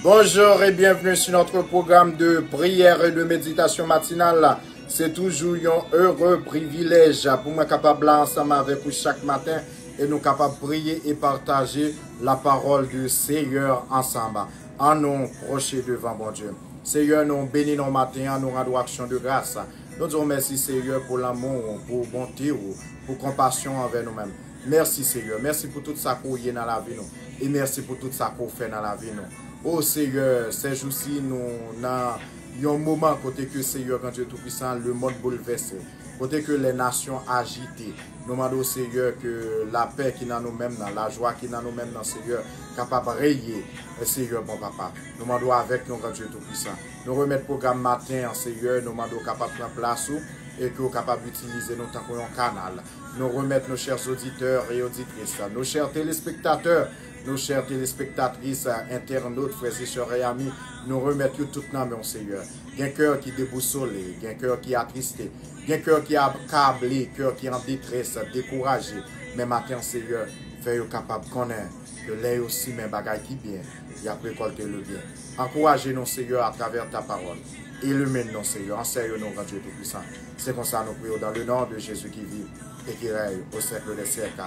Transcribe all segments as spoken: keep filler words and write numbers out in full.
Bonjour et bienvenue sur notre programme de prière et de méditation matinale. Se toujou yon ere privilèj pou mwen kapab la ansanm avèk ou chak maten e nou kapab priye e pataje la parole du Seigneur ansanm. Annou pwoche devan Bondye. Seyè, nou beni nan maten an, nou rann ou aksyon de gras. Nou di w mèsi, Seyè, pou lanmou w, pou bonte w, pou konpasyon w anvè nou menm. Mèsi, Seyè. Mèsi pou tout sa ke w ye nan lavi nou. E mèsi pou tout sa ke w fè nan lavi nou. O Seyè, sèjousi nou nan yon moman kote ke, Seyè Grandye Toupwisan, lemonn boulvèse. Kote ke lè nasyon ajite. Nou mande w, Seyè, ke lapè ki nan nou menm nan, lajwa ki nan nou menm nan, Seyè, kapab reye, Seyè, bon Papa. Nou mande w avèk nou, Grandye Toupwisan. Nou remèt pwogram maten an, Seyè, nou mande w kapab pran plas ou e ke w kapab itilize nou tankou yon kanal. Nou remèt nos chers auditeurs et auditrices, nos chers téléspectateurs, nos chères téléspectatrices, internautes, frères et sœurs et amis, nou remèt yo tout nan men w, Seyè. Gen kè ki debousole, gen kè ki atriste, gen kè ki akable, kè ki an detrès, dekouraje. Men maten an, Seyè, fè yo kapab konnen ke lè yo simen bagay ki byen, y ap rekòlte le byen. Ankouraje nou, Seyè, atravè ta pawòl. Ilimine nou, Seyè. Ansèye nou, Grandye Toupwisan. Se konsa nou priye w dans le nom de Jésus qui vit et qui règne au siècle des siècles.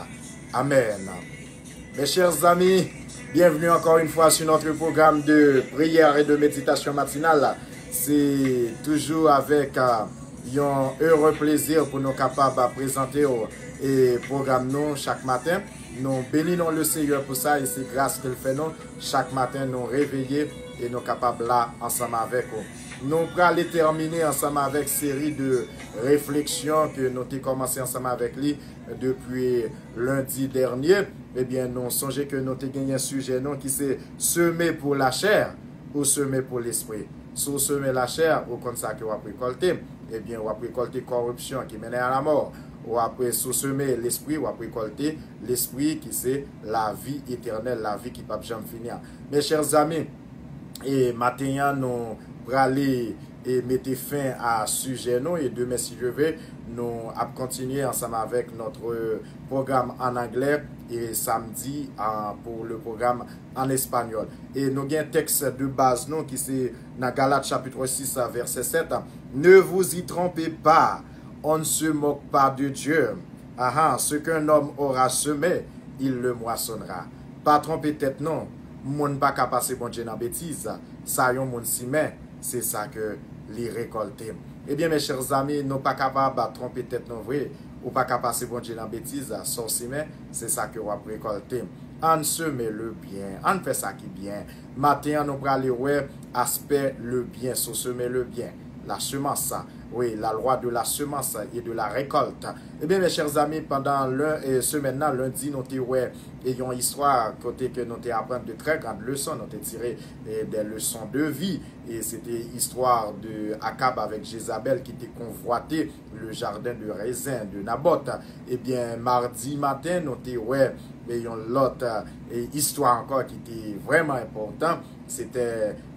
Amen. Mes chers amis, bienvenue encore une fois sur notre programme de prière et de méditation matinale. Se toujou avèk euh, yon ere plezi pou nou kapab prezante w e pwogram nou chak maten. Nou beni non le Seyè pou sa e se gras ke l fè nou. Chak maten nou reveye e nou kapab la ansanm avèk ou. Nou prale tèmine ansanm avèk seri de refleksyon ke nou te kòmanse ansanm avèk li depi lendi dènye. Ebyen, nou sonje ke nou te genyen sijè nou ki se seme pou lachè ou seme pou lespri. Si w seme lachè, ou konn sa ke w ap rekòlte. Ebyen, w ap rekòlte kòripsyon ki mennen a lamò. W ap, si w seme lespri, w ap rekòlte lespri ki se lavi etènèl, lavi ki p ap janm fini an. Mes chers amis, e maten an nou prale e mete fen a sijè nou e demen si Dye ve nou ap kontinye ansanm avèk notre programme en anglais e samdi ah, pour le programme en espagnol. E nou gen tèks de baz nou ki se nan Galat chapit sis vèsè sèt. Ne vous y trompez pas, on ne se moque pas de Dieu. Aha, ce qu'un homme aura semé, il le moissonnera. Pa twonpe tèt nou, moun pa ka pase Bondye nan betiz. Sa yon moun simen, se sa ke li rekòlte. Ebyen, mes chers amis, nou pa kapab twonpe tèt nou vre. Ou pa ka pase Bondye nan betiz, sa w simen, se sa ke w ap rekòlte. Ann seme le byen, ann fè sa ki byen. Maten an, nou prale wè aspè le byen, si w seme le byen, la semence, oui, la loi de la semence et de la récolte. Ebyen, mes chers amis, pandan len, eh, semèn nan, lendi, nou te wè e yon istwa kote ke nou te aprann de très grandes leçons, nou te tire eh, des leçons de vie. E se te istwa de Akab avèk Jezabèl ki te konvwate le jardin de raisin de Nabot. Ebyen, madi maten, nou te wè e yon lòt e istwa ankò ki te vrèman enpòtan. Se te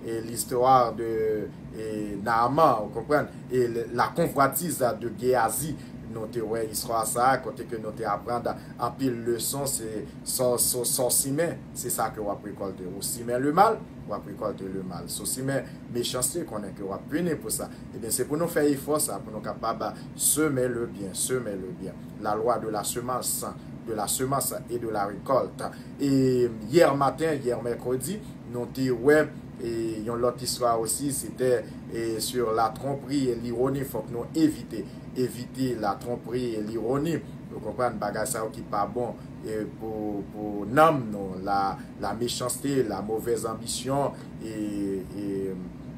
e listwa de e Naaman, ou konprann, e le- la convoitise de Gehazi. Nou te wè istwa sa a, kote ke nou te aprann anpil leson, se sa w- sa w- sa w simen, se sa ke w ap rekòlte. Ou simen le mal, w ap rekòlte le mal. Si w simen mechanste, konnen ke w ap pini pou sa. Ebyen, se pou nou fè efò sa, pou nou kapab semen le byen, semen le byen. La loi de la semence, de la semence et de la récolte. E yè maten, yè mèkredi, nou te wè e yon lòt istwa osi, se te e sur la tromperie et l'ironie, fòk nou evite, evite la tromperie et l'ironie. Ou konprann, bagay sa yo ki pa bon e pou, pou nanm nou, la, la méchanceté, la mauvaise ambition e, e,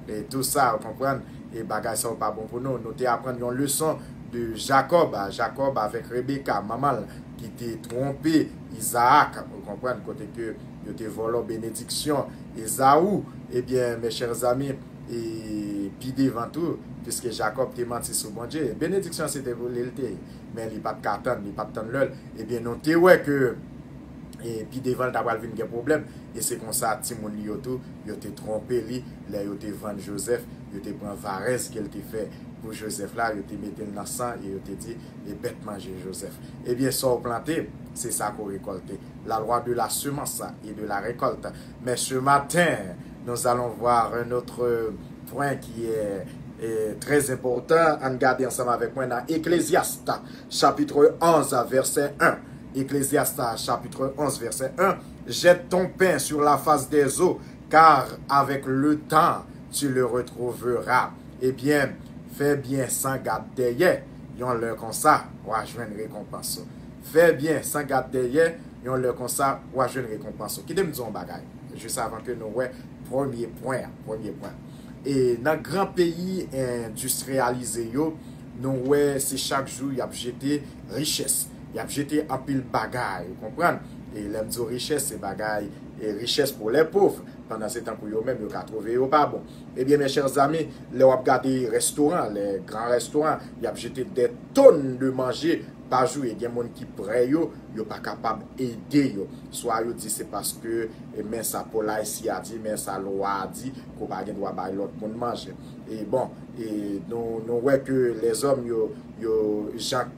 e tout sa, ou konprann, e bagay sa yo pa bon pou nou. Nou te aprann yon leson de Jakòb, a Jakòb avèk Rebeka, manman l, ki te twonpe Izaak, ou konprann, kote ke yo te vòlò benediksyon Ezaou. Ebyen, mes chers amis, e pi devan tou, piske Jakòb te manti sou Bondye, benediksyon se te pou li l te ye, men li pa t ka tann, li pa t tann lè l. Ebyen, nou te wè ke e pi devan l ta pral vin gen pwoblèm. E se konsa timoun li yo tou, yo te twonpe li lè yo te vann Jozèf, yo te pran varèz ke l te fè pou Jozèf la, yo te mete l nan san e yo te di, e bèt manje Jozèf. Ebyen, sa w plante, se sa ke w rekòlte. La loi de la semence et de la récolte. Men se maten, Nous allons voir un autre point qui est, est très important. Ann gade ansanm avèk mwen nan Ecclésiaste, chapitre onze, verset un. Ecclésiaste, chapitre onze, verset un. Jette ton pain sur la face des eaux, car avec le temps, tu le retrouveras. Ebyen, fè byen san gad dèyè, yon lè konsa, w a jwenn rekonpans ou. Fè byen san gad dèyè, yon lè konsa, w a jwenn rekonpans ou. Kite m di w yon bagay, jis avan ke nou wè premye pwen an, premye pwen. E nan gran peyi endistriyalize yo, nou wè se chak jou y ap jete richès. Y ap jete anpil bagay, ou konprann? E lè m di w richès, se bagay, e richès pou lè pov. Pandan se tan pou yo menm, yo ka twouve yo pa bon. Ebyen, mes chers amis, lè w ap gade restoran, lè gran restoran, y ap jete des tonnes de manje pa jou, e gen moun ki prè yo, yo pa kapab ede yo. Swa yo di se paske, e, men sa polisye a di, men sa lwa a di, ke w pa gen dwa bay lòt moun manje. E bon, e nou, nou wè ke lèzòm yo, yo, jan,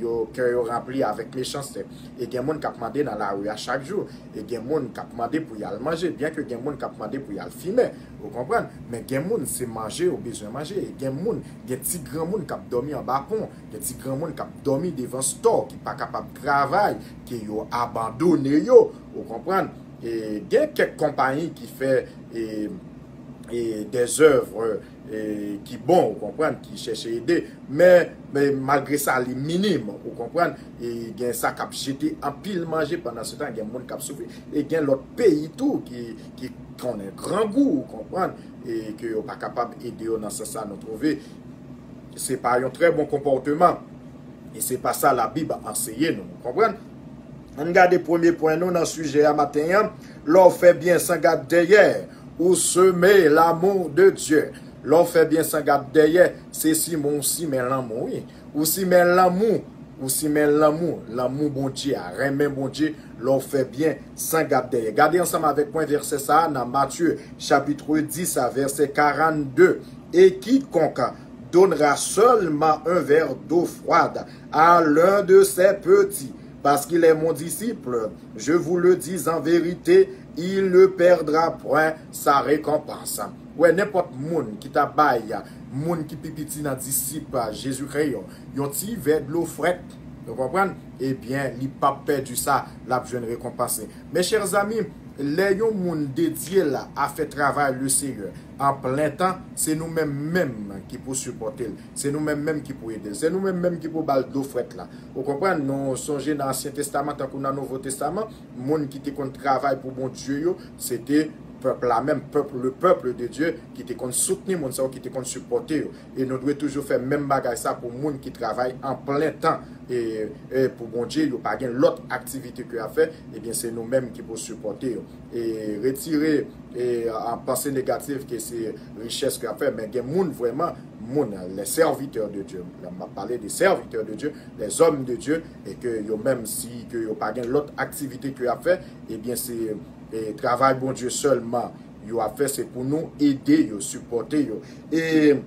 yo, kè yo ranpli avèk mechanste. E gen moun k ap mande nan lari a chak jou. E gen moun k ap mande pou y al manje, byen ke gen moun k ap mande pou y al fimen. Ou konprann? Men gen moun, se manje yo bezwen manje. E gen moun, gen ti granmoun k ap dòmi anba pon. Gen ti granmoun k ap dòmi devan stò, ki pa kapab travay, ke yo abandone yo. Ou konprann? E gen kèk konpayi ki fè, e, e, des œuvres, e, ki bon, ou konprann, ki chèche ede. Men, men malgre sa, li minim, ou konprann. E gen sa k ap jete anpil manje pandan se tan, gen moun k ap soufri. E gen lòt peyi tou ki, ki konnen grangou, ou konprann. E ke yo pa kapab ede yo nan sans sa, nou twouve. Se pa yon trè bon konpòteman. E se pa sa Labib anseye nou, ou konprann? Ann gade premye pwen nou nan sijè a maten an. Lè w fè byen san gad dèyè, ou seme l'amour de Dieu. Lè w fè byen san gad dèyè, se simen w simen lanmou, wi. Ou simen lanmou, ou simen lanmou, lanmou Bondye a, renmen Bondye, lè w fè byen san gad dèyè. Gade ansanm avèk mwen vèsè sa a nan Matye, chapitre dix, a vèsè quarante-deux. Et quiconque donnera seulement un verre d'eau froide à l'un de ces petits, parce qu'il est mon disciple, je vous le dis en vérité, il ne perdra point sa récompense. Wè, nenpòt moun ki ta bay moun ki pi piti nan disip Jezikri yo yon ti vè dlo frèt, nou konprann? Ebyen, li p ap pèdi sa, l ap jwenn rekonpans li. Mes chers amis, lè yon moun dedye l a fè travay Lesenyè an plen tan, se nou menm menm ki pou sipòte l. Se nou menm menm ki pou ede l. Se nou menm menm ki pou ba l dlo frèt la. Ou konprann? Nou sonje nan Ansyen Testaman, tankou nan Nouvo Testaman, moun ki te konn travay pou Bondye yo, se te pèp la menm, pèp, le peuple de Dieu, ki te konn soutni moun sa yo, ki te konn sipòte yo. E nou dwe toujou fè menm bagay sa pou moun ki travay an plen tan, e, e pou Bondye, yo pa gen lòt aktivite ke y ap fè, ebyen se nou menm ki pou sipòte yo. E retire, e, an panse negatif ke se richès ke y ap fè, men gen moun vrèman, moun, les serviteurs de Dieu. La, m ap pale de serviteurs de Dieu, les hommes de Dieu, e ke yo menm, si ke yo pa gen lòt aktivite ke y ap fè, ebyen se, e, travay Bondye sèlman yo ap fè, se pou nou ede yo, sipòte yo. E,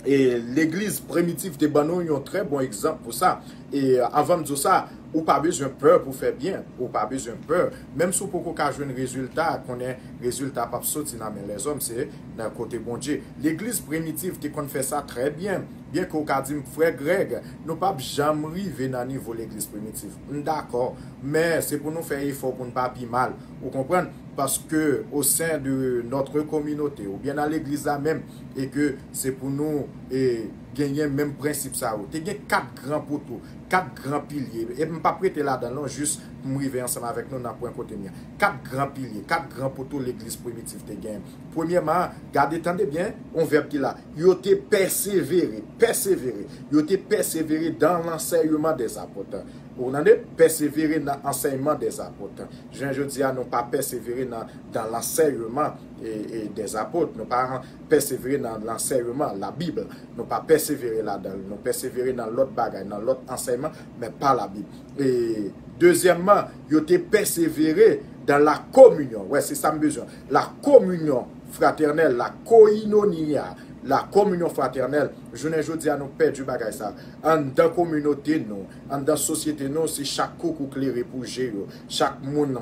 e legliz primitif te ban nou yon trè bon egzanp pou sa. E anvan m di w sa, ou pa bezwen pè pou fè byen, ou pa bezwen pè. Menm si w poko ka jwenn rezilta, konnen rezilta p ap soti nan men lèzòm, se nan kote Bondye. Legliz primitif te konn fè sa trè byen. Byen ke w ka di m, Frè Greg, nou p ap janm rive nan nivo legliz primitif. M dakò, men se pou nou fè efò pou n pa pi mal. Ou konprann? Parce que au sein de notre communauté, oubyen nan legliz la menm, e ke se pou nou, e, genyen menm prensip sa yo. Te gen kat gran poto, kat gran pilye. E m p ap rete ladan l non, jis pou m rive ansanm avèk nou nan pwen kote m ye a. Kat gran pilye, kat gran poto legliz primitif te genyen. Premyèman, gade, tande byen, yon vèb ki la. Yo te pèsevere, pèsevere. Yo te pèsevere dans l'enseignement des apôtres. Ou tande? Pèsevere nan ansèyman des apôtres. Jounen jodi a, nou pa pèsevere nan, dans l'enseignement, e, e, des apôtres. Nou pa pèsevere nan lansèyman, Labib. Nou pa pèsevere ladan l. Nou pèsevere nan lòt bagay, nan lòt ansèyman, men pa Labib. E dezyèmman, yo te pèsevere dans la communion. Wè, se sa m bezwen. La communion fraternelle, la koinonia, la communion fraternelle. Jounen jodi a, nou pèdi bagay sa. Anndan kominote nou, anndan sosyete nou, se chak koukou klere pou je yo. Chak moun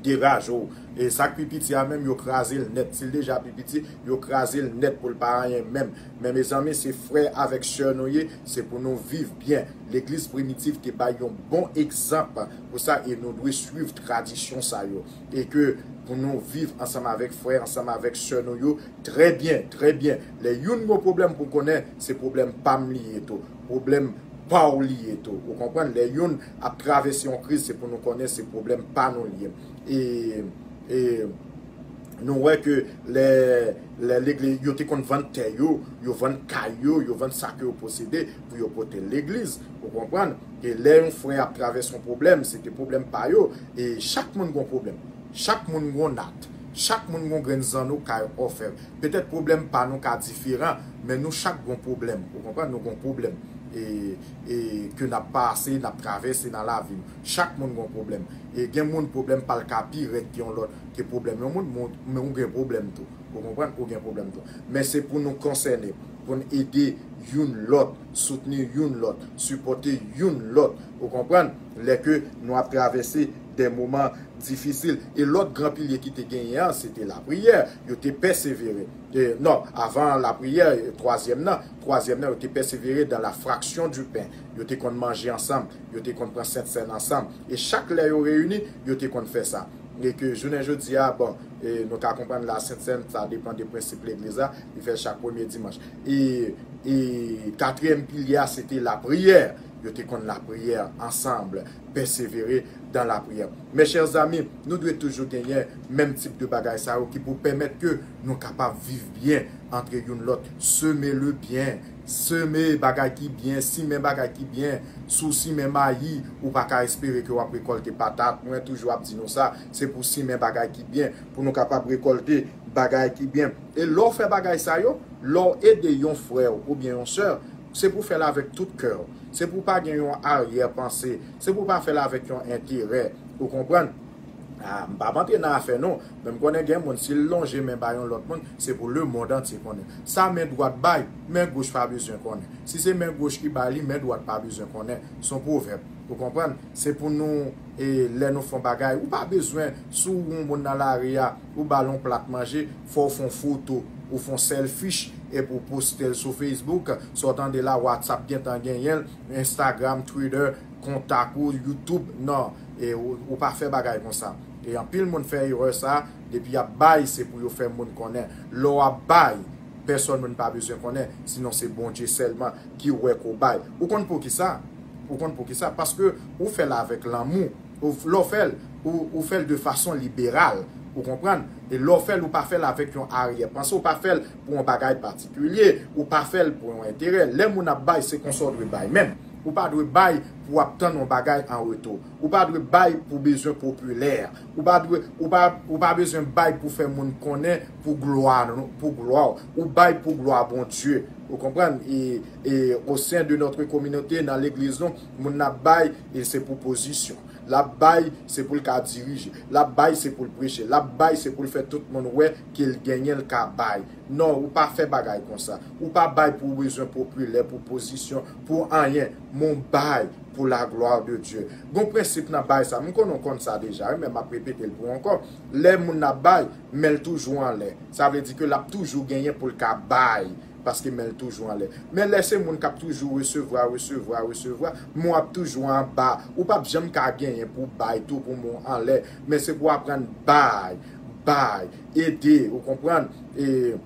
deraje w. E sa k pi piti a menm, yo kraze l nèt. Si l deja pi piti, yo kraze l nèt pou l pa anyen menm. Men mezanmi, se frè avèk sè nou ye, se pou nou viv byen. Legliz primitif te bay yon bon egzanp pou sa e nou dwe swiv tradisyon sa yo. E ke pou nou viv ansanm avèk frè, ansanm avèk sè nou yo, trè byen, trè byen. Lè youn gon pwoblèm pou konnen, se pwoblèm pa m li ye tou. Pwoblèm pa w li ye tou. Ou konprann? Lè youn ap travèse yon kriz, se pou nou konnen se pwoblèm pa nou li ye. E, e nou wè ke lè, lè legliz, yo te konn vann tè yo, yo vann kay yo, yo vann sa ke yo posede pou yo pote l legliz. Ou konprann? E lè yon frè ap travèse yon pwoblèm, se te pwoblèm pa yo. E chak moun gon pwoblèm. Chak moun gon nat. Chak moun gon grenn zanno kay òfèv. Petèt pwoblèm pa nou ka diferan, men nou chak gon pwoblèm. Ou konprann? Nou gon pwoblèm. E, e ke n ap pase, n ap travèse nan lavi nou. Chak moun gon pwoblèm. E gen moun pwoblèm pa l ka pi rèd ke yon lòt, ke pwoblèm yon moun, men ou gen pwoblèm tou. Ou konprann? Ou gen pwoblèm tou. Men se pou nou konsène, pou n ede youn lòt, soutni youn lòt, sipòte youn lòt. Ou konprann? Lè ke nou ap travèse de moman difisil. E lòt gran pilye ki te genyen an, se te lapriyè. Yo te pèsevere. E, non, avan lapriyè, twazyèm nan, twazyèm nan, yo te pèsevere dans la fraction du pain. Yo te konn manje ansanm, yo te konn pran sentsèn ansanm. E chak lè yo reyini, yo te konn fè sa. E ke jounen jodi a, bon, e nou ka konprann la sentsèn, sa depann de prensip legliz la, li fè chak premye dimanch. E, e katriyèm pilye a, se te lapriyè. Yo te konn lapriyè ansanm, pèsevere dans la prière. Mes chers amis, nou dwe toujou genyen menm tip de bagay sa yo ki pou pèmèt ke nou kapab viv byen antre youn lòt, seme le byen, seme bagay ki byen, simen bagay ki byen. Si w simen mayi, ou pa ka espere ke w ap rekòlte patat. Mwen toujou ap di nou sa, se pou simen bagay ki byen, pou nou kapab rekòlte bagay ki byen. E lè w fè bagay sa yo, lè w ede yon frè w oubyen yon sè w, se pou w fè l avèk tout kè w. Se pou w pa gen yon aryè panse. Se pou w pa fè l avèk yon enterè. Ou konprann? Ah, m p ap antre nan afè nou, men m konnen gen moun, si l lonje men ba yon lòt moun, se pou lemonn antye konnen. Sa men dwat bay, men goch pa bezwen konnen. Si se men goch ki bay li, men dwat pa bezwen konnen. Se yon pwovèb. Ou konprann? Se pou nou, e lè nou fè yon bagay, ou pa bezwen, si w wè yon moun nan lari a, ou ba l yon plat manje, fò w fè yon foto, ou fè yon selfish, epi w poste l sou Facebook, sa w tande la, WhatsApp gentan genyen l, Instagram, Twitter, kontak ou, YouTube, non. E ou, ou pa fè bagay konsa. E anpil moun fè erè sa, depi y ap bay, se pou yo fè moun konnen. Lè w ap bay, pèsòn moun pa bezwen konnen, sinon se Bondye sèlman ki wè ke w bay. Ou konn poukisa? Ou konn poukisa? Paske ou fè l avèk lanmou. Ou, lè w fè l, ou, ou fè l de fason liberal. Ou konprann? E lè w fè l, ou pa fè l avèk yon aryè panse, ou pa fè l pou yon bagay patikilye, ou pa fè l pou yon enterè. Lè moun ap bay, se konsa w dwe bay menm. Ou pa dwe bay pou w ap tann yon bagay an retou. Ou pa dwe bay pou bezwen popilè. Ou pa dwe, ou pa, ou pa bezwen bay pou fè moun konnen pou glwa nou, pou glwa w. Ou bay pou glwa Bondye. Ou konprann? E, e au sein de notre communauté, nan legliz nou, moun nan ap bay, e se pou pozisyon. L ap bay, se pou l ka dirije. L ap bay, se pou l preche. L ap bay, se pou l fè tout moun wè ke l genyen, l ka bay. Non, ou pa fè bagay konsa. Ou pa bay pou bezwen popilè, pou pozisyon, pou anyen. Men w bay pour la gloire de Dieu. Gon prensip nan bay sa. M konnen w konn sa deja, wi, men m ap repete l pou w ankò. Lè moun nan ap bay, men l toujou anlè. Sa vle di ke l ap toujou genyen pou l ka bay. Paske men l toujou anlè. Men lè se moun k ap toujou resevwa, resevwa, resevwa, men w ap toujou anba. Ou p ap janm ka genyen pou w bay tou pou men w anlè. Men se pou w aprann bay, bay, ede, ou konprann? E,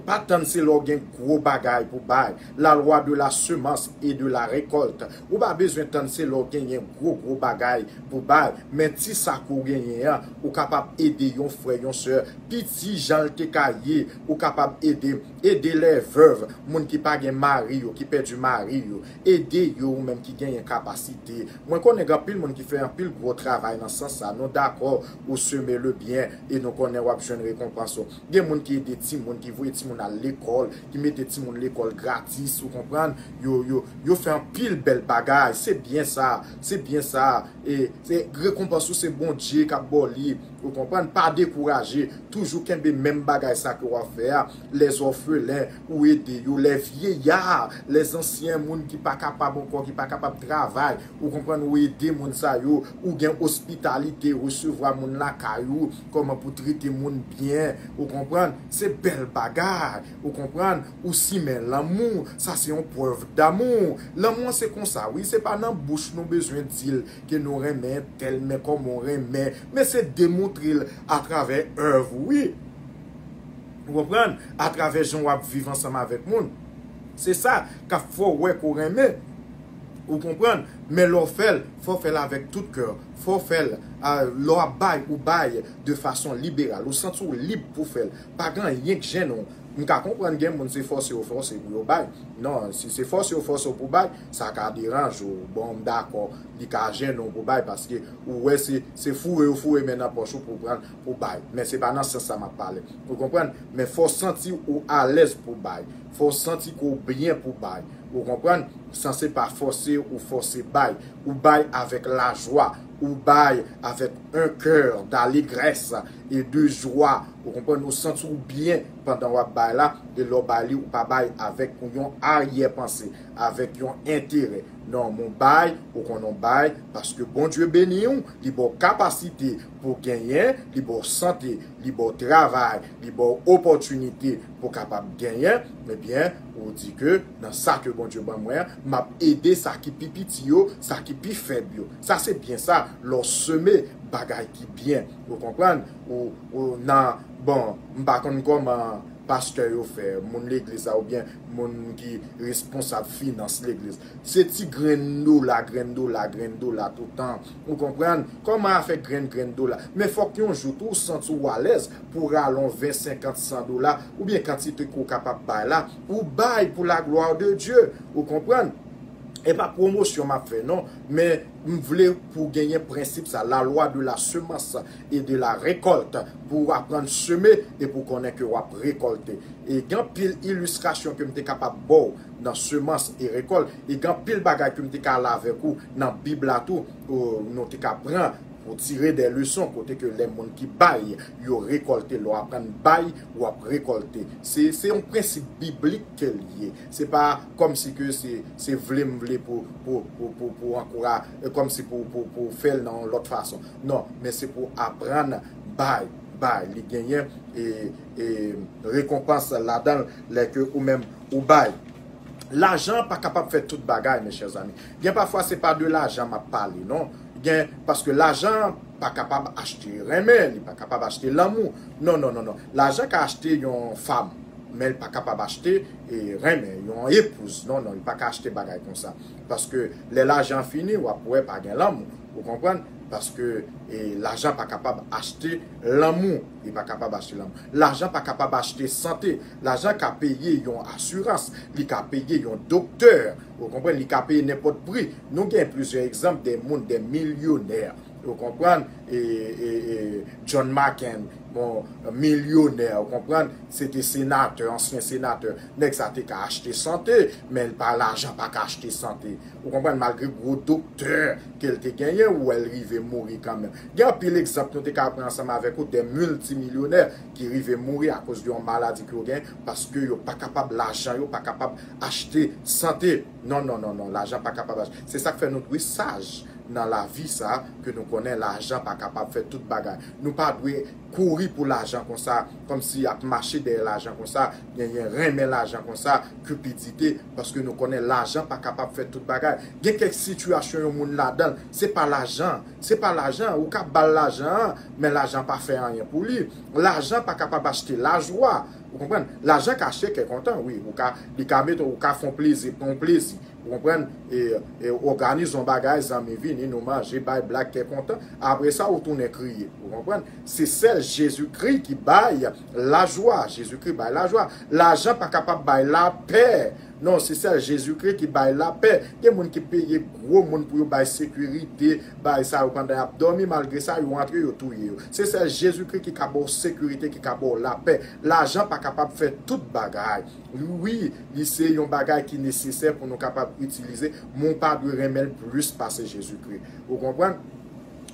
pa tann se lè w gen gwo bagay pou bay. La loi de la semence et de la récolte. Ou pa bezwen tann se lè w genyen gwo, gwo bagay pou bay. Men ti sa ke w genyen an, ou kapab ede yon frè, yon sè, piti jan l te ka ye, ou kapab ede. Ede les veuves, moun ki pa gen mari yo, ki pèdi mari yo. Ede yo, ou menm ki genyen kapasite. Mwen konnen gen anpil moun ki fè anpil gwo travay nan sans sa. Nou dakò, ou seme le byen e nou konnen w ap jwenn rekonpans ou. Gen moun ki ede timoun, ki voye timoun al lekòl, ki mete timoun lekòl gratis, ou konprann? Yo, yo, yo fè anpil bèl bagay. Se byen sa, se byen sa. E se rekonpans ou, se Bondye k ap ba w li. Ou konprann? Pa dekouraje. Toujou kenbe menm bagay sa ke w ap fè a. Les orphelins, ou ede yo. Les vieillards, les anciens, moun ki pa kapab ankò, ki pa kapab travay. Ou konprann? Ou ede moun sa yo. Ou gen ospitalite, resevwa moun lakay ou. Kòman pou trete moun byen. Ou konprann? Se bèl bagay. Ou konprann? Ou simen lanmou. Sa se yon prèv damou. Lanmou an se konsa, wi. Se pa nan bouch nou bezwen di l ke nou renmen tèl, men kòman w renmen. Men se demontre l atravè èv ou, wi. Ou konprann? Atravè jan w ap viv ansanm avèk moun. Se sa k ap fè w wè ke w renmen. Ou konprann? Men lè w fè l, fò w fè l avèk tout kè w. Fò w fè l, a, lè w ap bay, ou bay de fason liberal. Ou santi w lib pou w fè l. Pa gen anyen k jennen w. M ka konprann gen moun se fòse yo fòse pou yo bay. Non, si se fòse yo fòse w pou bay, sa ka deranje w. Bon, m dakò, li ka jennen w pou bay paske ou wè se, se foure yo foure men nan pòch ou pou pran, pou bay. Men se pa nan sans sa m ap pale. Ou konprann? Men fò w santi ou alèz pou bay. Fò w santi ke w byen pou bay. Ou konprann? San se pa fòse ou fòse bay. Ou bay avèk lajwa. Ou bay avèk un cœur d'allégresse et de joie. Ou konprann? Ou santi w byen pandan w ap bay la. E lè w bay li, ou pa bay avèk yon aryè panse, avèk yon enterè. Non, men w bay, ou konnen w bay, paske Bondye beni w, li ba w kapasite pou w genyen, li ba w sante, li ba w travay, li ba w opòtinite pou w kapab genyen, ebyen, ou di ke nan sa ke Bondye ban mwen an, m ap ede sa ki pi piti yo, sa ki pi fèb yo. Sa se byen sa, lè w seme bagay ki byen. Ou konprann? Ou, ou nan, bon, m pa konn kòman pastè yo fè, moun legliz la oubyen moun ki responsab finans legliz. Se ti grenn dola, grenn dola, grenn dola toutan. Ou konprann? Kòman afè grenn, grenn dola? Men fòk yon jou tou w santi w alèz pou w rale yon ven, senkant, san dola, oubyen kantite ke w kapab bay la, ou bay pour la gloire de Dieu. Ou konprann? E pa pwomosyon m ap fè, non. Men m vle pou w genyen prensip sa, la loi de la semence et de la récolte, pou w aprann seme e pou w konnen ke w ap rekòlte. E gen anpil ilistrasyon ke m te kapab ba w nan semans e rekòlt. E gen anpil bagay ke m te ka ale avèk ou nan Bib la tou, ou, nou te ka pran pou tire de leson kote ke lè moun ki bay, yo rekòlte. Lè w aprann bay, w ap rekòlte. Se, se yon prensip biblik ke l ye. Se pa kòmsi ke se, se vle m vle pou, pou, pou, pou, pou ankoura-, kòmsi pou, pou, pou fè l nan yon lòt fason. Non, men se pou aprann bay, bay. Li genyen e, e rekonpans ladan l lè ke ou menm ou bay. Lajan pa kapab fè tout bagay, mes chers amis. Gen pafwa se pa de lajan m ap pale, non. Gen, paske lajan pa kapab achte renmen, li pa kapab achte lanmou. Non, non, non, non. Lajan ka achte yon fanm, men li pa kapab achte, e, renmen, yon epouz. Non, non, li pa ka achte bagay konsa. Paske lè lajan fini, w ap wè pa gen lanmou. Ou konprann? Paske, e, lajan pa kapab achte lanmou. Li pa kapab achte lanmou. Lajan pa kapab achte sante. Lajan ka peye yon asirans. Li ka peye yon doktè. Ou konprann? Li ka peye nenpòt pri. Nou gen plizyè egzanp de moun, de milyonè. Ou konprann? E, e, e, John McCain, bon, milyonè, ou konprann? Se te senatè, ansyen senatè. Nèg sa te ka achte sante, men pa lajan pa ka achte sante. Ou konprann? Malgre gwo doktè ke l te genyen, ou wè l rive mouri kanmenm. Gen anpil egzanp nou te ka pran ansanm avèk ou de miltimilyonè ki rive mouri akoz de yon maladi ke yo gen, paske yo pa kapab, lajan yo pa kapab achte sante. Non, non, non, non, lajan pa kapab achte. Se sa k fè nou dwe saj nan lavi sa, ke nou konnen lajan pa kapab fè tout bagay. Nou pa dwe kouri pou lajan konsa, kòmsi ap mache dèyè lajan konsa, genyen renmen lajan konsa, kipidite, paske nou konnen lajan pa kapab fè tout bagay. Gen kèk sitiyasyon yon moun ladan l, se pa lajan, se pa lajan, ou ka ba l lajan an, men lajan pa fè anyen pou li. Lajan pa kapab achte lajwa, ou konprann? Lajan ka achte kè kontan, wi, ou ka, li ka mete, ou ka fè yon plezi, pran yon plezi. Ou konprann? E, e òganize yon bagay, zanmi vini, nou manje, bay blag, kè kontan. Apre sa, ou tounen kriye. Ou konprann? Se sèl Jezikri ki bay lajwa. Jezikri bay lajwa. Lajan pa kapab bay lapè. Non, se sèl Jezikri ki bay lapè. Gen moun ki peye gwo moun pou yo bay sekirite, bay sa yo pandan y ap dòmi. Malgre sa, yo antre, yo touye yo. Se sèl Jezikri ki ka ba w sekirite, ki ka ba w lapè. Lajan pa kapab fè tout bagay. Wi, li se yon bagay ki nesesè pou nou kapab itilize, men w pa dwe renmen l plis pase Jezikri. Ou konprann?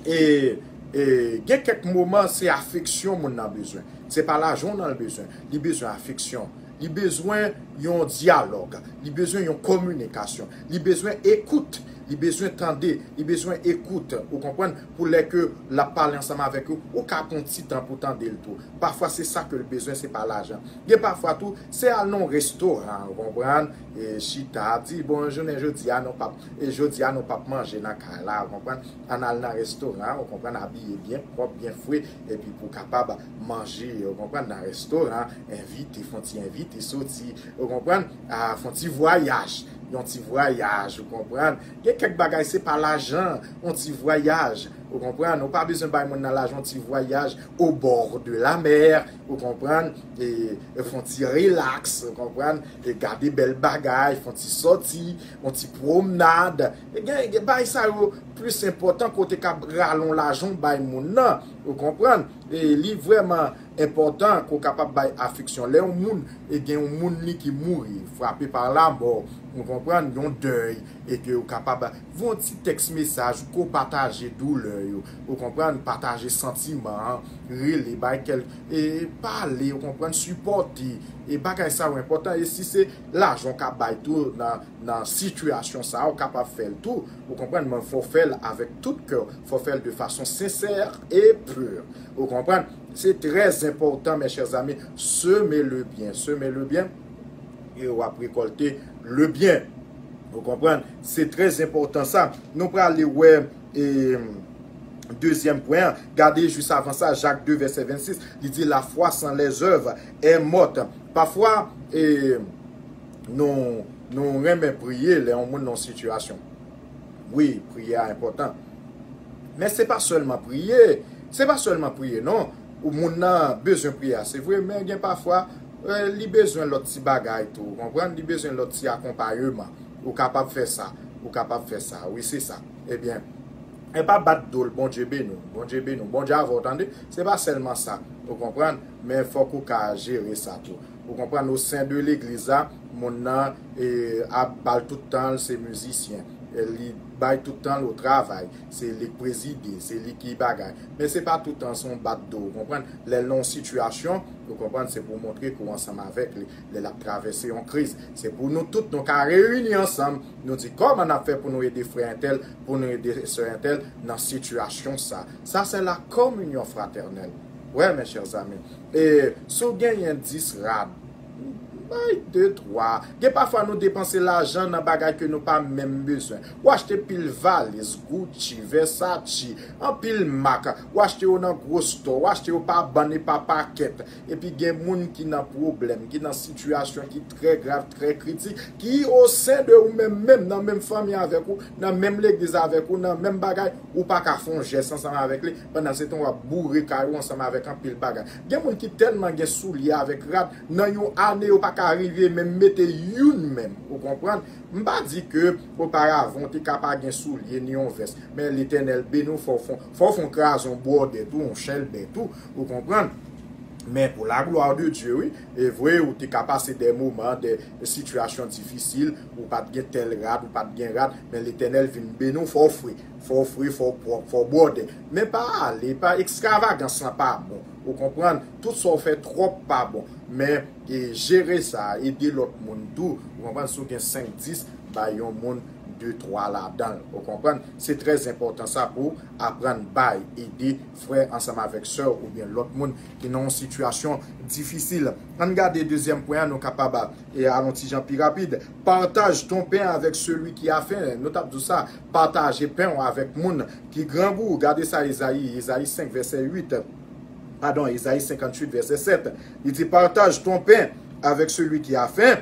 E E gen kèk moman, se afeksyon moun nan bezwen. Se pa lajan w nan l bezwen. Li bezwen afeksyon. Li bezwen yon dyalòg. Li bezwen yon kominikasyon. Li bezwen ekout. Li bezwen tande. Li bezwen ekout. Ou konprann? Pou lè ke l ap pale ansanm avèk ou, ou ka pran yon ti tan pou tande l tou. Pafwa, se sa ke l bezwen, se pa lajan. Gen pafwa tou, se al nan yon restoran, ou konprann? E chita, di, bon, jounen jodi a, nou p ap, e jodi a, nou p ap manje nan kay la, ou konprann? Ann al nan restoran, ou konprann, abiye byen pwòp, byen fre, epi pou kapab manje, ou konprann, nan restoran, envite, fè yon ti envite, soti, ou konprann, a, fè yon ti vwayaj, yon ti vwayaj, ou konprann. Gen kèk bagay, se pa lajan, yon ti vwayaj, ou konprann, ou pa bezwen bay moun nan lajan, yon ti vwayaj au bord de la mer, ou konprann, e, e fè yon ti relaks, ou konprann, e gade bèl bagay, fè yon ti sòti, yon ti pwomnad. E gen, gen bagay sa yo plis enpòtan ke w te ka rale yon lajan w bay moun nan, ou konprann. E li vrèman enpòtan ke w kapab bay afeksyon. Lè yon moun, e gen yon moun li ki mouri, frape pa lanmò, ou konprann, yon dèy, e ke w kapab voye yon ti tèks mesaj, ke w pataje doulè yo, ou konprann, pataje santiman an, rele, bay kèk, e pale, ou konprann, sipòte, e bagay sa yo enpòtan. E si se lajan w ka bay tou nan, nan sitiyasyon sa a, ou kapab fè l tou, ou konprann, men fò w fè l avèk tout kè w, fò w fè l de fason sensè e pur, ou konprann. Se trè enpòtan, mes chers amis, semer le bien, semer le bien, e w ap rekòlte le bien. Ou konprann? Se trè enpòtan sa. Nou prale wè, e, dezyèm pwen an. Gade jis avan sa, Jak de, vèsè vennsis, li di, la foi sans les œuvres est morte. Pafwa, e, nou, nou renmen priye lè yon moun nan yon sitiyasyon. Wi, priyè a enpòtan. Men se pa sèlman priye. Se pa sèlman priye, non. Ou moun nan bezwen priyè a, se vre, men gen pafwa, e, li bezwen lòt ti bagay tou, ou konprann? Li bezwen lòt ti akonpayeman. Ou kapab fè sa. Ou kapab fè sa. Wi, se sa. Ebyen, e pa bat do l, Bondye beni w, Bondye beni w, Bondye avè w, tande? Se pa sèlman sa, ou konprann? Men fòk ou ka jere sa tou. Ou konprann, o sen de legliz la, moun nan, e, ap bay tout tan l, se mizisyen. E li bay tout tan l o travay. Se li k prezide, se li ki bagay. Men se pa tout tan se yon bat do, ou konprann? Lè l nan yon sitiyasyon, ou konprann, se pou w montre ke w ansanm avèk li. Lè l ap travèse yon kriz, se pou nou tout nou ka reyini ansanm. Nou di, kòman n ap fè pou nou ede frè entèl, pou nou ede sè entèl nan sitiyasyon sa? Sa se la communion fraternelle. Wè, mes chers amis. E si w genyen dis rad, bay de, twa. Gen pafwa nou depanse lajan nan bagay ke nou pa menm bezwen. W achte pil valiz, Gucci, Versace, anpil mak. W achte yo nan gwo stò, w achte yo pa bann e pa pakèt. Epi gen moun ki nan pwoblèm, ki nan sitiyasyon ki trè grav, trè kritik, ki o sen de ou menm, menm nan menm fanmi avèk ou, nan menm legliz avèk ou, nan menm bagay, ou pa ka fè yon jès ansanm avèk li, pandan se tan w ap boure kay ou ansanm avèk anpil bagay. Gen moun ki tèlman gen soulye avèk rad, nan yon ane yo pa ka rive menm mete youn menm, ou konprann? M pa di ke oparavan w te ka pa gen soulye ni yon vès, men Letènèl beni w, fò w fè, fò w fè yon krazon bwòdè tou, yon chèlbè tou, ou konprann? Men pou la glwa de Dye, wi. E vre, ou te ka pase de moman, de sitiyasyon difisil, ou pa t gen tèl rad, ou pa t gen rad, men Letènèl vin beni w, fò w fre, fò w fre, fò w pwòp, fò w bwòdè. Men pa ale, pa, ekstravagans lan pa bon. Ou konprann? Tout sa w fè twòp pa bon. Men, e, jere sa, ede lòt moun tou. Ou konprann? Si w gen senk, dis, bay yon moun de, twa ladan l. Ou konprann? Se trè enpòtan sa pou aprann bay, ede frè ansanm avèk sè oubyen lòt moun ki nan yon sitiyasyon difisil. Ann gade dezyèm pwen an, nou kapab, e, al yon ti jan pi rapid. Partage ton pain avec celui qui a faim. Nou t ap di w sa, pataje pen w avèk moun ki grangou. Gade sa Ezayi, Ezayi senk, vèsè uit. Padon, Ezayi senkantuit, vèsè sèt. Li di, partage ton pain avec celui qui a faim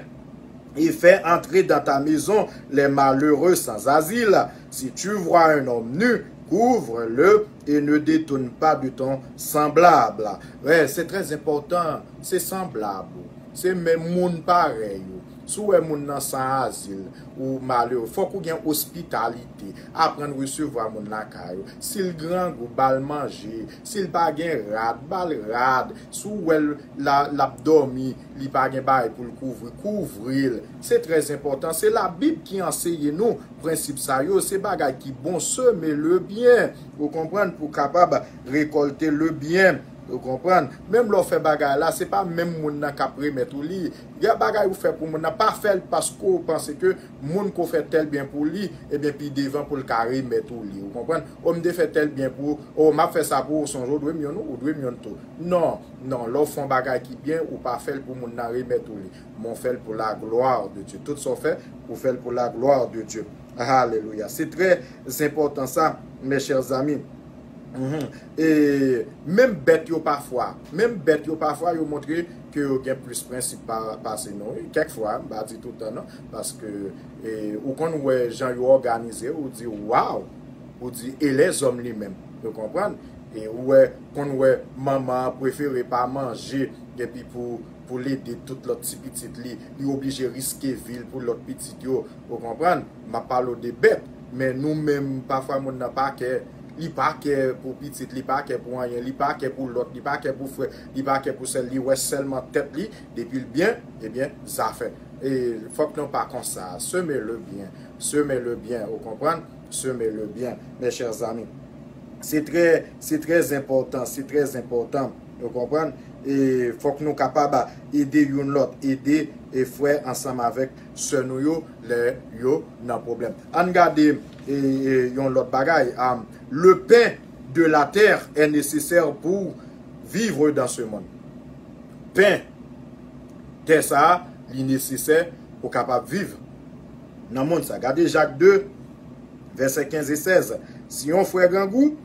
et fais entrer dans ta maison les malheureux sans asile. Si tu vois un homme nu, couvre-le et ne t'étonne pas de ton semblable. Wè, se trè enpòtan, se sanblab ou, se menm moun parèy ou. Si w wè moun nan san azil, ou malere, fòk ou gen ospitalite, aprann resevwa moun lakay ou. Si l grangou, ba l manje. Si l pa gen rad, ba l rad. Si w wè l la, l ap dòmi, li pa gen bagay pou l kouvri, kouvri l. Se trè enpòtan. Se Labib ki anseye nou prensip sa yo. Se bagay ki bon, seme le byen. Ou konprann? Pou kapab rekòlte le byen. Ou konprann? Menm lè w fè bagay la, se pa menm moun nan k ap remèt ou li. Gen bagay ou fè pou moun nan, pa fè l paske w panse ke moun ke w fè tèl byen pou li, ebyen, pi devan pou l ka remèt ou li. Ou konprann? O, m te fè tèl byen pou ou, o, m ap fè sa pou ou, sonje w dwe m youn, ou dwe m youn tou. Non, non, lè w fè yon bagay ki byen, ou pa fè l pou moun nan remèt ou li. Men w fè l pour la gloire de Dieu. Tout sa w fè, ou fè l pour la gloire de Dieu. Alelouya. Se trè enpòtan sa, mes chers amis. Mhm. E menm bèt yo pafwa, menm bèt yo pafwa, yo montre ke yo gen plis prensip pa, pase nou. Wi, kèk fwa, m pa di tout tan non, paske, e, ou konn wè jan yo òganize, ou di, waw, ou di, e lèzòm li menm, ou konprann? E ou wè, konn wè manman an prefere pa manje, epi pou, pou l ede tout lòt ti pitit li, li oblije riske vi l pou lòt pitit yo, ou konprann? M ap pale w de bèt, men nou menm, pafwa moun nan pa kè, li pa kè pou pitit, li pa kè pou anyen, li pa kè pou lòt, li pa kè pou frè, li pa kè pou sè l, li wè sèlman tèt li, depi l byen, ebyen, zafè. E fòk nou pa konsa, seme le byen, seme le byen, ou konprann? Seme le byen, mes chers amis. Se trè, se trè enpòtan, se trè enpòtan. Ou konprann? E fòk nou kapab ede youn lòt, ede e frè ansanm avèk sè nou yo lè yo nan pwoblèm. Ann gade e, e, yon lòt bagay. Um, le pain de la terre est nécessaire pour vivre dans ce monde. Pen tè sa a, li nesesè pou kapab viv nan mond sa. Gade Jak de, vèsè kenz e sèz. Si yon frè grangou,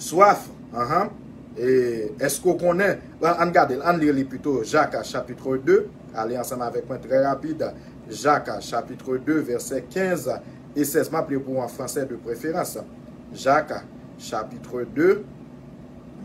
swaf, anhan, e èske w konnen, an, ann gade l, ann li li pito, Jak, chapitre deux, ale ansanm avèk mwen trè rapid, Jak, chapitre deux, vèsè kenz e sèz. M ap li pou w an fransè de preferans. Jak, chapitre deux,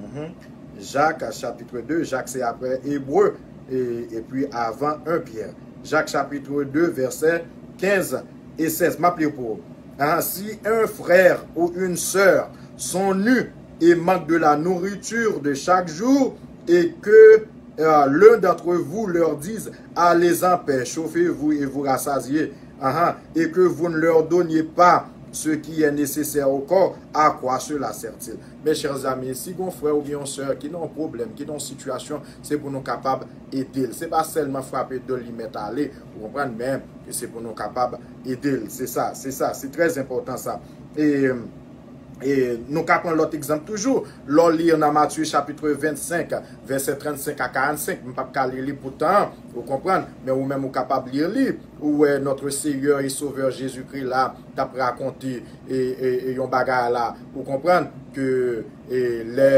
mhm. Jak, chapitre deux, Jak se aprè Ebre, e, epi avan un Pyè. Jak, chapitre deux, vèsè kenz e sèz. M ap li pou ou. Ah, si un frère ou une sœur sont nus et manquent de la nourriture de chaque jour, et que euh, l'un d'entre vous leur dise, allez en paix, chauffez-vous et vous rassasiez, ahan, et que vous ne leur donniez pas ce qui est nécessaire au corps, à quoi cela sert-il? Mes chers amis, si gon frè oubyen yon sè ki nan yon pwoblèm, ki nan yon sitiyasyon, se pou nou kapab ede l. Se pa sèlman frape do l, li mèt ale, ou konprann, men se pou nou kapab ede l. Se sa, se sa, se trè enpòtan sa. E, e nou ka pran lòt egzanp toujou. Lè w li nan Matye chapitre vennsenk, vèsè trannsenk a karannsenk, m p ap ka li li pou tan an, ou konprann, men ou menm ou kapab li li. Ou wè Notre Seigneur et Sauveur Jésus-Christ la t ap rakonte e, e, e yon bagay la, ou konprann, ke e, lè,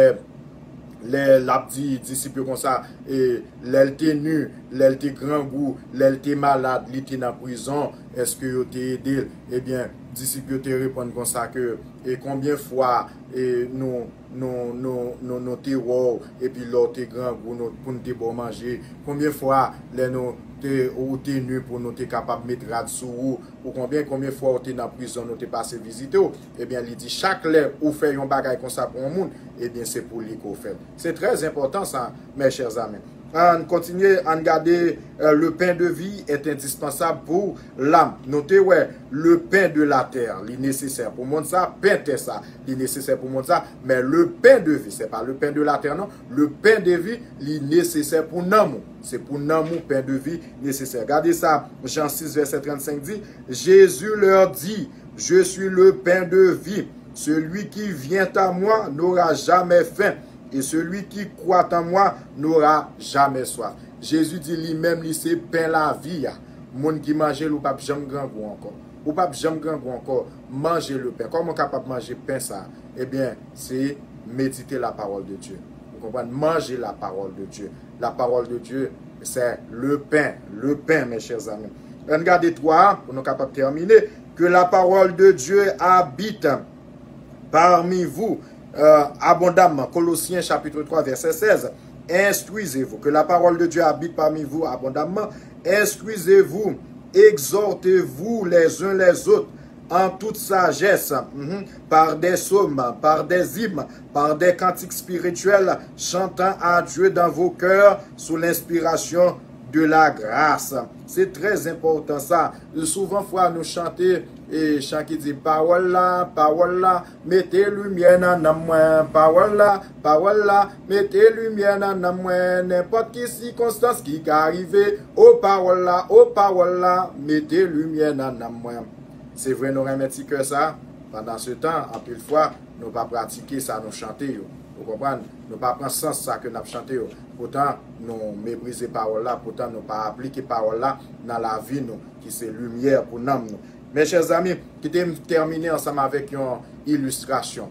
lè l ap di disip yo konsa, e, lè l te ni, lè l te grangou, lè l te malad, li te nan prizon, èske yo te ede l? Ebyen, disip yo te reponn konsa ke, e konbyen fwa, e, nou, nou, nou, nou, nou te wè w, epi lè w te grangou, nou, pou n te ba w manje? Konbyen fwa, lè nou te, ou te ni pou nou te kapab met rad sou ou? Ou konbyen, konbyen fwa w te nan prizon, nou te pase vizite w? Ebyen, li di, chak lè ou fè yon bagay konsa pou yon moun, ebyen, se pou li ke w fè l. Se trè enpòtan sa, mes chers amis. Ann kontinye, ann gade, euh, le pain de vie est indispensable pour l'âme. Nou te wè, le pain de la terre, li nesesè pou mond sa, pen tè sa, li nesesè pou mond sa, men le pain de vie, se pa le pain de la terre, non, le pain de vie, li nesesè pou nanm ou. Se pou nanm ou, pain de vie nesesè. Gade sa, Jan sis, vèsè trannsenk di, Jésus leur dit, je suis le pain de vie. Celui qui vient à moi n'aura jamais faim, et celui qui croit en moi n'aura jamais soif. Jezi di li menm li se pen lavi a. Moun ki manje l, ou p ap janm grangou ankò. Ou p ap janm grangou ankò. Manje le pen. Kòman w kapab manje pen sa? Ebyen, se medite la parole de Dieu. Ou konprann? Manje la parole de Dieu. La parole de Dieu, c'est le pain. Le pain, mes chers amis. Ann gade twa a, pou nou kapab tèmine. Que la parole de Dieu habite parmi vous euh, abondamment. Colossiens chapitre trois, verset seize. Instruisez-vous, que la parole de Dieu habite parmi vous abondamment, Instruisez-vous, exhortez-vous les uns les autres en toute sagesse, mhm, par des psaumes, par des hymnes, par des cantiques spirituels, chantant à Dieu dans vos cœurs sous l'inspiration de la grâce. Se trè enpòtan sa. Souvan fwa nou chante e chan ki di, pawòl la, pawòl la, mete limyè nan nanm mwen. Pawòl la, pawòl la, mete limyè nan nanm mwen. Nenpòt ki sikonstans ki ka rive, o pawòl la, o pawòl la, mete limyè nan nanm mwen. Se vre nou renmen ti kè sa, pandan se tan, anpil fwa, nou pa pratike sa nou chante yo. Ou konprann? Nou pa pran sans sa ke n ap chante yo. Poutan, nou meprize pawòl la, poutan nou pa aplike pawòl la nan lavi nou, ki se limyè pou nanm nou. Mes chers amis, kite m tèmine ansanm avèk yon ilistrasyon.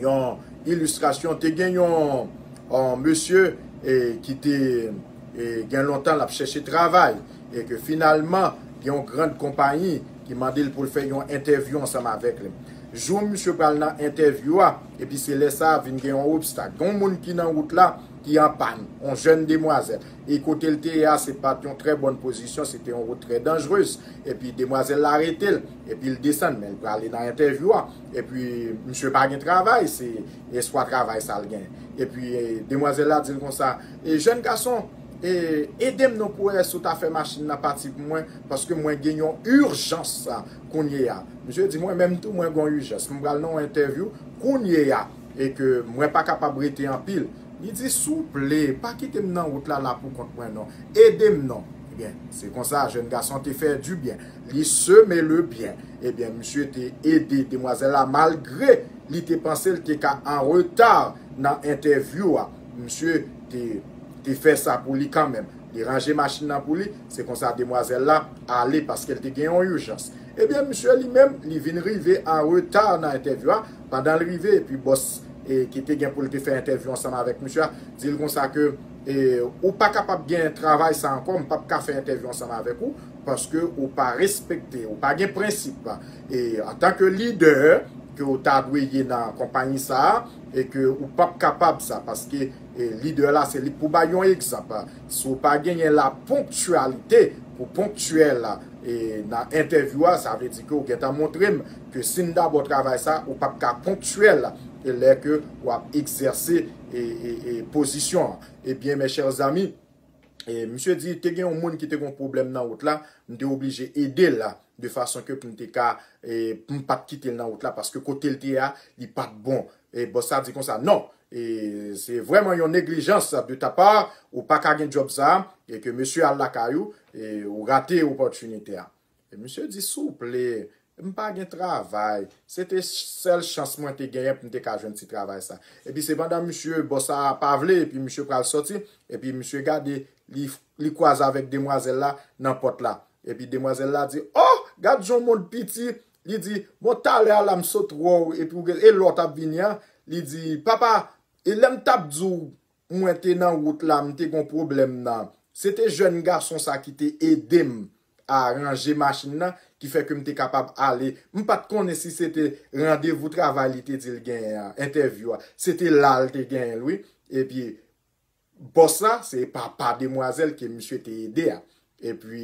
Yon ilistrasyon, te gen yon, yon mesye e, ki te e, gen lontan l ap chèche travay e ke finalman gen yon gran konpayi ki mande l pou l fè yon entèvyou ansanm avèk li. Jou misye pral nan entèvyou a, epi se lè sa a vin gen yon obstak. Gen yon moun ki nan wout la ki an pàn, yon jèn demwazèl. E kote l te ye a, se pa t yon trè bòn pozisyon, se te yon wout trè danjrez. Epi demwazèl la rete l, epi l desann, men l prale nan entèvyou a. Epi misye pa gen travay, se espwa travay sa l gen. Epi e, demwazèl la di l konsa, e, jèn gason, e, ede m non pou wè si w ta fè machin nan pati pou mwen, paske mwen gen yon ijans kounye a. Misye di, mwen menm tou, mwen gen yon ijans. Mwen pral nan yon entèvyou kounye a, e ke mwen pa kapab rete anpil. Li di, souple, pa kite m nan wout la, la pou kont mwen non. Ede m non. Ebyen, se konsa, jèn gason te fè dibyen. Li seme lebyen. Ebyen, misye te ede demwazèl la, malgre li te panse l te ka an reta nan entèvyou a. Misye te, te fè sa pou li kanmenm. Li ranje machin nan pou li, se konsa demwazèl la ale paske l te gen yon ijans. Ebyen, misye li menm, li vin rive an reta nan entèvyou a. Pandan l rive, epi bòs e, ki te gen pou l te fè entèvyou ansanm avèk misye a, di l konsa ke e, ou pa kapab gen travay sa ankò, m p ap ka fè entèvyou ansanm avèk ou, paske ou pa respekte, ou pa gen prensip. E antanke lidè ke ou ta dwe ye nan konpayi sa a, e ke ou p ap kapab sa, paske e, lidè la se li k pou bay yon egzanp. Si w pa genyen la ponktyalite pou ponktyèl e, nan entèvyou a, sa vle di ke ou gentan montre m ke si n dabò travay sa, ou p ap ka ponktyèl e lè ke w ap egzèse e, e, e, pozisyon an. Ebyen, mes chers amis, e, misye di, te gen yon moun ki te gen yon pwoblèm nan wout la, m te oblije ede l la, de fason ke pou m te ka, e, m pa t kite l nan wout la, paske kote l te ye a, li pa t bon. E bòs la di konsa, non, e, se vrèman yon neglijans de ta pa, ou pa ka gen djòb sa, e ke mesye al lakay ou, e ou rate opòtinite a. E misye di, souple, m pa gen travay. Se te sèl chans mwen te genyen pou m te ka jwenn ti travay sa. Epi se pandan misye, bòs sa pa vle, epi misye pral sòti, epi misye gade, li, li kwaze avèk demwazèl la nan pòt la. Epi demwazèl la di, oh, gad jan w mond piti. Li di, bon, talè a la m sot wè w, epi w gen, e lè w t ap vini an, li di, papa, e lè m t ap di w, mwen te nan wout la, m te gon pwoblèm nan. Se te jèn gason sa ki te ede m a ranje machin nan, ki fè ke m te kapab ale. M pa t konnen si se te randevou travay li te di l genyen an, entèvyou a. Se te la l te genyen l, wi. Epi, bòs la, se papa demwazèl ke misye te ede a. Epi,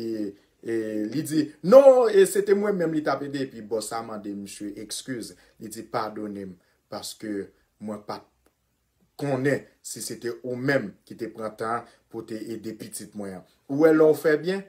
e, li di, non, e se te mwen menm li t ap ede. Epi, bòs la mande misye ekskiz. Li di, padone m, paske mwen pa t konnen si se te ou menm ki te pran tan pou te ede pitit mwen an. Ou wè lè w fè byen,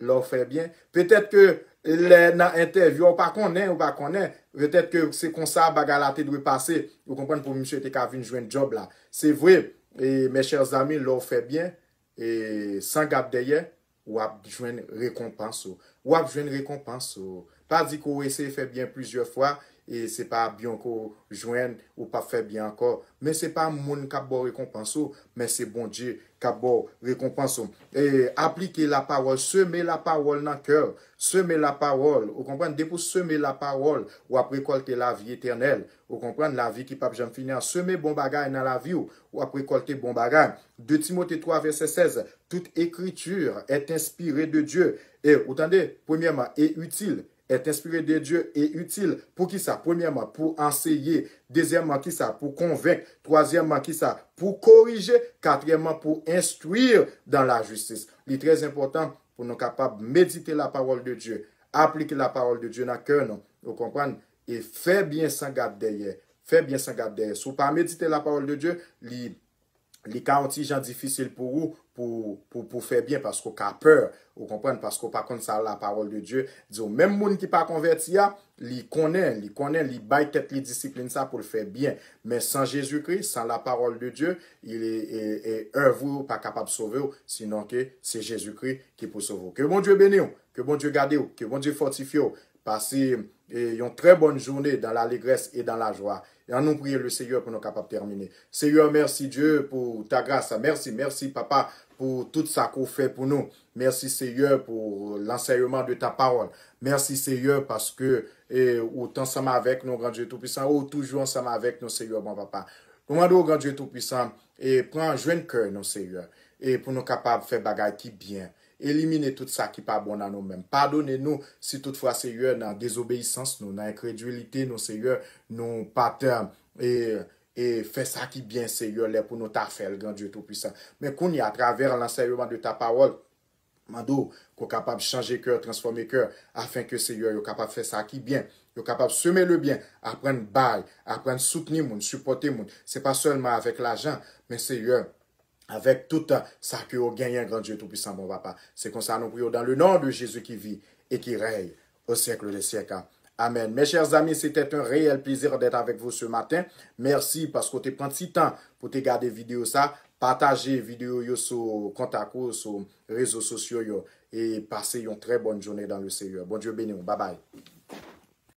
lè w fè byen. Petèt ke lè nan entèvyou, ou pa konnen, ou pa konnen. Petèt ke se konsa bagay la te dwe pase. Ou konprann, pou misye te ka vin jwenn djòb la. Se vre, e, mes chers amis, lè w fè byen, e, san gad dèyè, w ap jwenn rekonpans ou. W ap jwenn rekonpans ou. Pa di ke w eseye fè byen plizyè fwa, e se pa byen ke w jwenn, ou p ap fè byen ankò. Men se pa moun k ap ba w rekonpans ou, men se Bondye k ap ba w rekonpans ou. E, aplike lapawòl, seme lapawòl nan kè w. Seme lapawòl, ou konprann? Depi w seme lapawòl, w ap rekòlte lavi etènèl. Ou konprann? Lavi ki p ap janm fini an. Seme bon bagay nan lavi w, w ap rekòlte bon bagay. De Timote twa, vèsè sèz, toute écriture est inspirée de Dieu. E, ou tande, premyèman, et utile. Est inspirée de Dieu et utile. Pou ki sa? Premyèman, pou anseye. Dezyèmman, ki sa? Pou konvenk. Twazyèmman, ki sa? Pou korije. Katriyèmman, pou enstwi dans la justice. Li trè enpòtan pou nou kapab medite la parole de Dieu, aplike la parole de Dieu nan kè nou, ou konprann, e fè byen san gad dèyè, fè byen san gad dèyè. Si w pa medite la parole de Dieu, li li ka yon ti jan difisil pou ou pou, pou, pou fè byen paske w ka pè, ou konprann, paske w pa konn sa la parole de Dieu di w. Menm moun ki pa konvèti a, li konnen, li konnen, li bay tèt li disiplin sa pou l fè byen. Men san Jezikri, san la parole de Dieu, il est, e, e èv ou pa kapab sove w, sinon ke se Jezikri ki pou sove w. Ke Bondye beni w, ke Bondye gade w, ke Bondye fòtifye w. Pase e, yon trè bòn jounen dans l'allégresse et dans la joie. E ann nou priye le Seigneur pou nou kapab tèmine. Seigneur, merci Dieu pour ta grâce. Mèsi, mèsi papa pou tout sa ke w fè pou nou. Mèsi Seigneur pour l'enseignement de ta parole. Mèsi Seigneur paske e, ou t ansanm avèk nou, Gran Dye Toupisan. Ou toujou ansanm avèk nou, Seigneur, bon papa. Nou mande w, Gran Dye Toupisan, e pran jwenn kè nou, Seigneur, e pou nou kapab fè bagay ki byen. Elimine tout sa ki pa bon nan nou menm. Padone nou si toutfwa, Seyè, nan dezobeyisans nou, nan enkredilite nou, Seyè, nou pa t, e, e fè sa ki byen, Seyè, lè pou nou ta fè l, Gran Dye Toupisan. Men kounye a, atravè lansèyman de ta pawòl, mande w ke w kapab chanje kè, transfòme kè, afen ke, Seyè, yo kapab fè sa ki byen, yo kapab seme le byen, aprann bay, aprann soutni moun, sipòte moun. Se pa sèlman avèk lajan, men, Seyè, avèk tout sa ke yo genyen, Gran Dye Toupisan, bon Papa. Se konsa nou priye dans le nom de Jésus qui vit et qui règne au siècle des siècles. Amen. Mes chers amis, c'était un réel plaisir d'être avec vous ce matin. Mèsi paske w te pran ti tan pou te gade videyo sa. Pataje videyo yo sou kontak ou, sou rezo sosyo yo. E pase yon trè bòn jounen dans le Seigneur. Bondye beni w. Bye bye.